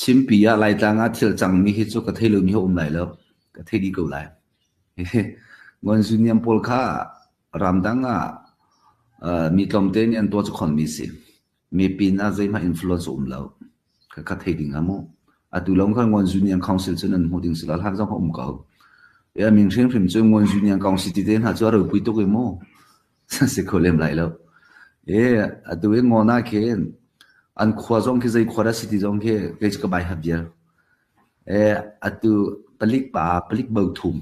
Chimpi ah Laitlang ah thil cangmi hi cu ka thei lomi a um lai lo. Ka thei dih ko lai. Ngon Union pawl kha ramdang ah mi tlawmte nih an tuah cu khonmi si. Mi pin ah zeihmanh influence a um lo. Ka thei ding ah mu. Atu lawng khan Ngon Union Council cu nan hmuh ding si lo. Hlan zong a um ko. Min hrimhrim cu Ngon Union Council ti te hna cu a ropui tuk i mu. Si kho lem lai lo. Atu i Ngon ah khin an khua zong khi zei khua dah si ti zong khi kei cu ka bai hap vial. Atu palik pa palik bo thum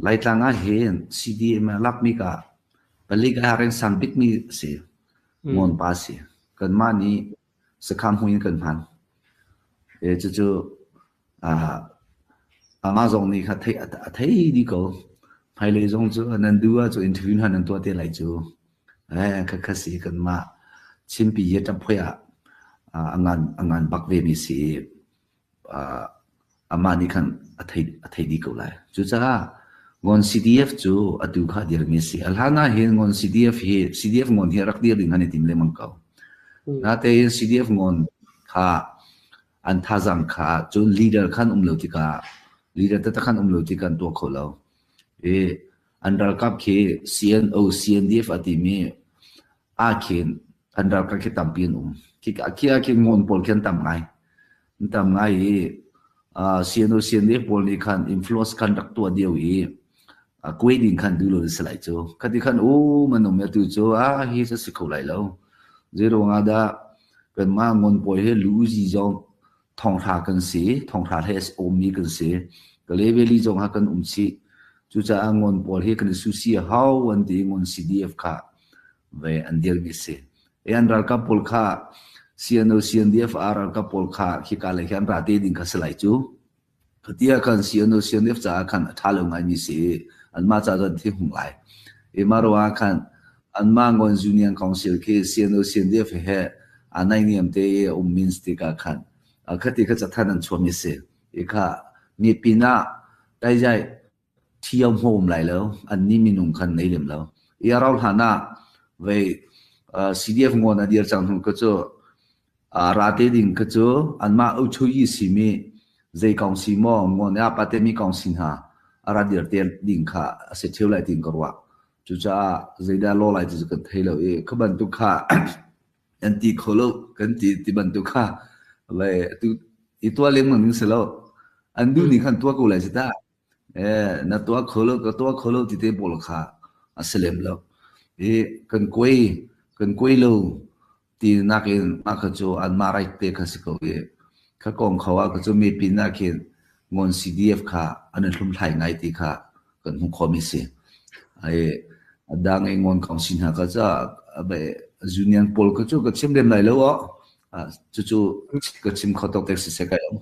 Laitlang ah hin CDM a lakmi ka palik a reng sang bikmi si. Ngon pa si. Kanmah nih sakham hui in kan hman. Cucu amah zong nih kha a thei dih ko. Hmailei zong cu nan duh ahcun interview hna nan tuah te lai cu. Khakha si kanmah Chinpi hi ṭaphuai ah a ngan bak vemi si i amah nih khan a thei dih ko lai. Cucaah Ngon CDF cu atu kha a dirmi a si. A hlan ah hin Ngon CDF hi CDF Ngon hi rak dir ding an i tim lengmang ko. Natein CDF Ngon kha an thazaang kha cun leader khan um lo tikah leader taktak khan um lo tikah an tuah kho lo. I an ralkap khi CNO CNDF a timi ah khin an ralkap khi tampi an um. Khi khi ah khin ngon pawl khi an tam ngai. An tam ngai i CNO CNDF pawl nih khan influence khan rak tuah dio i kuai ding khan duh lo si lai cu. Khati khan u man um atu cu a hi cu si kho lai lo. Zeiruang ah dah kanmah ngon pawl hi lu zi zong thonghra kan si, thonghra he ummi kan si. Kalay Valley zong ah kan um chih. Cucaah ngon pawl hi kan i susi a hau an ti ngon CDF kha ve an dirmi si. E an ralkap pawl kha CNO CNDF a ralkap pawl kha khika lei khi an ra te ding kha si lai cu. Khatia khan CNO CNF caah khan a ṭha lo ngaimi si i anmah caah cun thi hung lai. I mah ruangah khan anmah Ngon Union Council khi CNO CNDF he aa naihniam te i a um means tikah khan khati kha cathanh an chuahmi si. I kha mi pinah taizai thi a hmawm lai lo, annih minung khan nei lem lo. I a rau hlan ah vei CDF ngon a dir cang hnu ka cu ra te ding kha cu anmah uchuyi simi zei kong si maw ngon ah pate mi kong si hna a ra dir te ding kha a si theu lai tin ka ruah. Cucaah zeidah law lai ti cu kan thei lo i kha bantuk kha an ti kho lo kan ti ti bantuk kha le tu i tuah lengmang ding si lo. An duh ning khan tuah ko lai si ta. Na tuah kho lo ka tuah kho lo ti te pawl kha a si lem lo. I kan kuai kan kuai lo ti nakin mah kha cu anmah right te kha si ko i kha kong kho ah kha cu mipi nak hin ngon CDF kha an i hlumhlai ngai ti kha kan hmuh khawhmi si. Ai a dang i ngon kong si hna kha ca union pawl kha cu ka chim lem lai lo aw. Cucu ka chim kho tok tek si se kai om.